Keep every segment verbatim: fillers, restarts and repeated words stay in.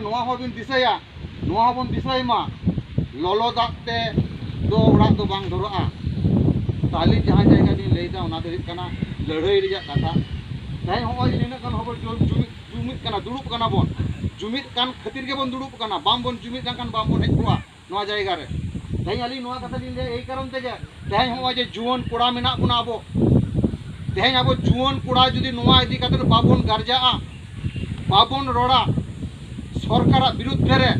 ᱱᱚᱣᱟ ᱦᱚᱸᱵᱤᱱ ᱫᱤᱥᱟᱹᱭᱟ, ᱱᱚᱣᱟ ᱦᱚᱸᱵᱚᱱ ᱫᱤᱥᱟᱹᱭ ᱢᱟ, ᱞᱚᱞᱚ ᱫᱟᱜ ᱛᱮ ᱫᱚ ᱚᱲᱟᱜ ᱫᱚ ᱵᱟᱝ ᱫᱷᱚᱨᱟᱜᱼᱟ᱾ ᱛᱟᱦᱞᱮ ᱡᱟᱦᱟᱸ ᱡᱟᱭᱜᱟ ᱞᱤᱧ ᱞᱟᱹᱭᱫᱟ, ᱚᱱᱟ ᱫᱚ ᱦᱩᱭᱩᱜ ᱠᱟᱱᱟ ᱞᱟᱹᱲᱦᱟᱹᱭ ᱨᱮᱭᱟᱜ ᱠᱟᱛᱷᱟ᱾ ᱛᱮᱦᱮᱧ ᱦᱚᱸᱜᱼᱚᱭ ᱡᱮ ᱱᱤᱱᱟᱹᱜ ᱜᱟᱱ ᱦᱚᱲ ᱵᱚᱱ ᱡᱩᱢᱤᱫ, ᱡᱩᱢᱤᱫ ᱠᱟᱱᱟ, ᱫᱩᱲᱩᱵ ᱠᱟᱱᱟ ᱵᱚᱱ, ᱡᱩᱢᱤᱫ ᱠᱟᱱ ᱠᱷᱟᱹᱛᱤᱨ ᱜᱮᱵᱚᱱ ᱫᱩᱲᱩᱵ ᱠᱟᱱᱟ, ᱵᱟᱝ ᱵᱚᱱ ᱡᱩᱢᱤᱫ ᱞᱮᱱᱠᱷᱟᱱ ᱵᱟᱝ ᱵᱚᱱ ᱦᱮᱡ ᱠᱚᱜᱼᱟ ᱱᱚᱣᱟ ᱡᱟᱭᱜᱟ ᱨᱮ᱾ ᱛᱮᱦᱮᱧ ᱟᱹᱞᱤᱧ ᱱᱚᱣᱟ ᱠᱟᱛᱷᱟ ᱞᱤᱧ ᱞᱟᱹᱭᱟ ᱮᱭ ᱠᱟᱨᱚᱱ ᱛᱮᱜᱮ, ᱛᱮᱦᱮᱧ ᱦᱚᱸᱜᱼᱚᱭ ᱡᱮ ᱡᱩᱣᱟᱹᱱ ᱠᱚᱲᱟ ᱢᱮᱱᱟᱜ ᱵᱚᱱᱟ ᱟᱵᱚ, ᱛᱮᱦᱮᱧ ᱟᱵᱚ ᱡᱩᱣᱟᱹᱱ ᱠᱚᱲᱟ ᱡᱩᱫᱤ ᱱᱚᱣᱟ ᱤᱫᱤ ᱠᱟᱛᱮ ᱵᱟᱵᱚᱱ ᱜᱟᱨᱡᱟᱜᱼᱟ, ᱵᱟᱵᱚᱱ ᱨᱚᱲᱟ, ᱥᱚᱨᱠᱟᱨᱟᱜ ᱵᱤᱨᱩᱫᱽᱫᱷᱮ ᱨᱮ,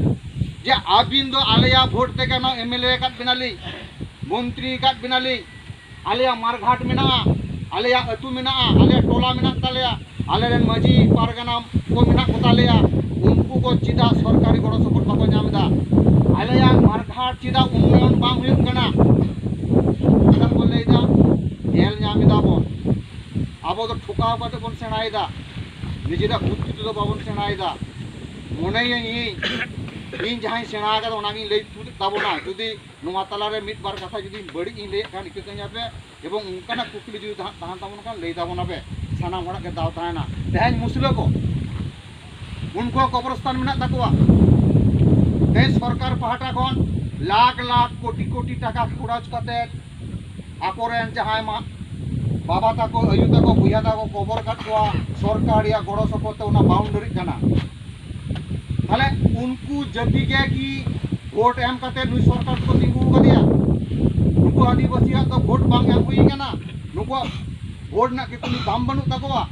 ᱡᱮ ᱟᱹᱵᱤᱱ ᱫᱚ ᱟᱞᱮᱭᱟᱜ ᱵᱷᱳᱴ ᱛᱮᱜᱮ ᱱᱚᱣᱟ ᱮᱢ ᱮᱞ ᱮ ᱟᱠᱟᱫ ᱵᱮᱱᱟᱞᱤᱧ, ᱢᱚᱱᱛᱨᱤ ᱟᱠᱟᱫ ᱵᱮᱱᱟᱞᱤᱧ, ᱟᱞᱮᱭᱟᱜ ᱢᱟᱨᱜᱷᱟᱴ ᱢᱮᱱᱟᱜᱼᱟ, ᱟᱞᱮᱭᱟᱜ ᱟᱹᱛᱩ ᱢᱮᱱᱟᱜᱼᱟ, ᱟᱞᱮᱭᱟᱜ ᱴᱚᱞᱟ ᱢᱮᱱᱟᱜ ᱛᱟᱞᱮᱭᱟ, ᱟᱞᱮᱨᱮᱱ ᱢᱟᱹᱡᱷᱤ ᱯᱟᱨᱜᱟᱱᱟ ᱠᱚ ᱢᱮᱱᱟᱜ ᱠᱚᱛᱟᱞᱮᱭᱟ, ᱩᱱᱠᱩ ᱠᱚ ᱪᱮᱫᱟᱜ ᱥᱚᱨᱠᱟᱨᱤ ᱜᱚᱲᱚ ᱥᱚᱯᱚᱦᱚᱫ ᱵᱟᱠᱚ ᱧᱟᱢ ᱮᱫᱟ? ᱟᱞᱮᱭᱟᱜ ᱢᱟᱨᱜᱷᱟᱴ ᱪᱮᱫᱟᱜ ᱩᱱᱱᱚᱭᱚᱱ ᱵᱟᱝ ᱦᱩᱭᱩᱜ ᱠᱟᱱᱟ? ᱪᱮᱫᱟᱜ ᱵᱚᱱ ᱞᱟᱹᱭᱫᱟ? ᱧᱮᱞ ᱧᱟᱢ ᱮᱫᱟ ᱵᱚᱱ, ᱟᱵᱚ ᱫᱚ ᱴᱷᱚᱠᱟᱣ ᱠᱟᱛᱮ ᱵᱚᱱ ᱥᱮᱬᱟᱭᱮᱫᱟ, ᱱᱤᱡᱮᱨᱟᱜ ᱵᱩᱫᱽᱫᱷᱤ ᱛᱮᱫᱚ ᱵᱟᱵᱚᱱ ᱥᱮᱬᱟᱭᱮᱫᱟ᱾ ᱢᱚᱱᱮᱭᱟᱹᱧ ᱤᱧ, ᱤᱧ ᱡᱟᱦᱟᱸᱧ ᱥᱮᱬᱟ ᱟᱠᱟᱫᱟ ᱚᱱᱟᱜᱤᱧ ᱞᱟᱹᱭ ᱛᱩᱫ ᱛᱟᱵᱚᱱᱟ᱾ ᱡᱩᱫᱤ ᱱᱚᱣᱟ ᱛᱟᱞᱟᱨᱮ ᱢᱤᱫ ᱵᱟᱨ ᱠᱟᱛᱷᱟ ᱡᱩᱫᱤ ᱵᱟᱹᱲᱤᱡ ᱤᱧ ᱞᱟᱹᱭᱮᱫ ᱠᱷᱟᱱ ᱤᱠᱟᱹ ᱠᱟᱹᱧᱟᱯᱮ, ᱮᱵᱚᱝ ᱚᱱᱠᱟᱱᱟᱜ ᱠᱩᱠᱞᱤ ᱡᱩᱫᱤ ᱛᱟᱦᱮᱸ, ᱛᱟᱦᱮᱱ ᱛᱟᱵᱚᱱ ᱠᱷᱟᱱ ᱞᱟᱹᱭ ᱛᱟᱵᱚᱱᱟᱯᱮ, ᱥᱟᱱᱟᱢ ᱦᱚᱲᱟᱜ ᱜᱮ ᱫᱟᱣ ᱛᱟᱦᱮᱱᱟ᱾ ᱛᱮᱦᱮᱧ ᱢᱩᱥᱞᱟᱹ ᱠᱚ, ᱩᱱᱠᱩᱣᱟᱜ ᱠᱚᱵᱨᱚᱥᱛᱟᱱ ᱢᱮᱱᱟᱜ ᱛᱟᱠᱚᱣᱟ᱾ ᱛᱮᱦᱮᱧ ᱥᱚᱨᱠᱟᱨ ᱯᱟᱦᱴᱟ ᱠᱷᱚᱱ ᱞᱟᱠᱷ ᱞᱟᱠᱷ ᱠᱳᱴᱤ ᱠᱳᱴᱤ ᱴᱟᱠᱟ ᱠᱷᱚᱨᱚᱪ ᱠᱟᱛᱮ ᱟᱠᱚᱨᱮᱱ ᱡᱟᱦᱟᱸᱭ ᱢᱟ ᱵᱟᱵᱟ ᱛᱟᱠᱚ, ᱟᱭᱳ ᱛᱟᱠᱚ, ᱵᱚᱭᱦᱟ ᱛᱟᱠᱚ ᱠᱚᱵᱚᱨ ᱟᱠᱟᱫ ᱠᱚᱣᱟ, ᱥᱚᱨᱠᱟᱨ ᱨᱮᱭᱟᱜ ᱜᱚᱲᱚ ᱥᱚᱯᱚᱦᱚᱫ ᱛᱮ ᱚᱱᱟ ᱵᱟᱣᱩᱱᱰᱟᱨᱤᱜ ᱠᱟᱱᱟ᱾ ᱛᱟᱦᱞᱮ ᱩᱱᱠᱩ ᱡᱟᱹᱛᱤ ᱜᱮ ᱠᱤ ᱵᱷᱳᱴ ᱮᱢ ᱠᱟᱛᱮ ᱱᱩᱭ ᱥᱚᱨᱠᱟᱨ ᱫᱚᱠᱚ ᱛᱤᱸᱜᱩ ᱟᱠᱟᱫᱮᱭᱟ? ᱱᱩᱠᱩ ᱟᱹᱫᱤᱵᱟᱹᱥᱤᱭᱟᱜ ᱫᱚ ᱵᱷᱳᱴ ᱵᱟᱝ ᱮᱢ ᱦᱩᱭ ᱠᱟᱱᱟ᱾ ᱱᱩᱠᱩᱣᱟᱜ ᱵᱷᱳᱴ ᱨᱮᱱᱟᱜ ᱠᱤ ᱠᱳᱱᱳ ᱫᱟᱢ ᱵᱟᱹᱱᱩᱜ ᱛᱟᱠᱚᱣᱟ?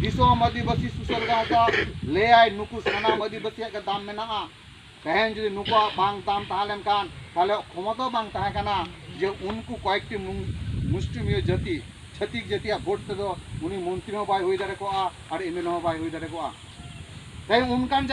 ᱫᱤᱥᱚᱢ ᱟᱹᱫᱤᱵᱟᱹᱥᱤ ᱥᱩᱥᱟᱹᱨ ᱜᱟᱶᱛᱟ ᱞᱟᱹᱭᱟᱭ ᱱᱩᱠᱩ ᱥᱟᱱᱟᱢ ᱟᱹᱫᱤᱵᱟᱹᱥᱤᱭᱟᱜ ᱜᱮ ᱫᱟᱢ ᱢᱮᱱᱟᱜᱼᱟ᱾ ᱛᱮᱦᱮᱧ ᱡᱩᱫᱤ ᱱᱩᱠᱩᱣᱟᱜ ᱵᱟᱝ ᱫᱟᱢ ᱛᱟᱦᱮᱸ ᱞᱮᱱᱠᱷᱟᱱ ᱛᱟᱦᱞᱮ ᱠᱷᱚᱢᱚᱛᱟ ᱵᱟᱝ ᱛᱟᱦᱮᱸ ᱠᱟᱱᱟ ᱡᱮ ᱩᱱᱠᱩ ᱠᱚᱭᱮᱠᱴᱤ ᱢᱩ-, ᱢᱩᱥᱴᱤᱢᱤᱭᱟᱹ ᱡᱟᱹᱛᱤ, ᱪᱷᱟᱹᱛᱤᱠ ᱡᱟᱹᱛᱤᱭᱟᱜ ᱵᱷᱳᱴ ᱛᱮᱫᱚ ᱩᱱᱤ ᱢᱚᱱᱛᱨᱤ ᱦᱚᱸ ᱵᱟᱭ ᱦᱩᱭ ᱫᱟᱲᱮ ᱠᱚᱜᱼᱟ ᱟᱨ ᱮᱢ ᱮᱞ ᱮ ᱦᱚᱸ ᱵᱟᱭ ᱦᱩᱭ ᱫᱟᱲᱮ ᱠᱚᱜᱼᱟ᱾ ᱛᱮᱦᱮᱧ ᱚᱱᱠᱟᱱ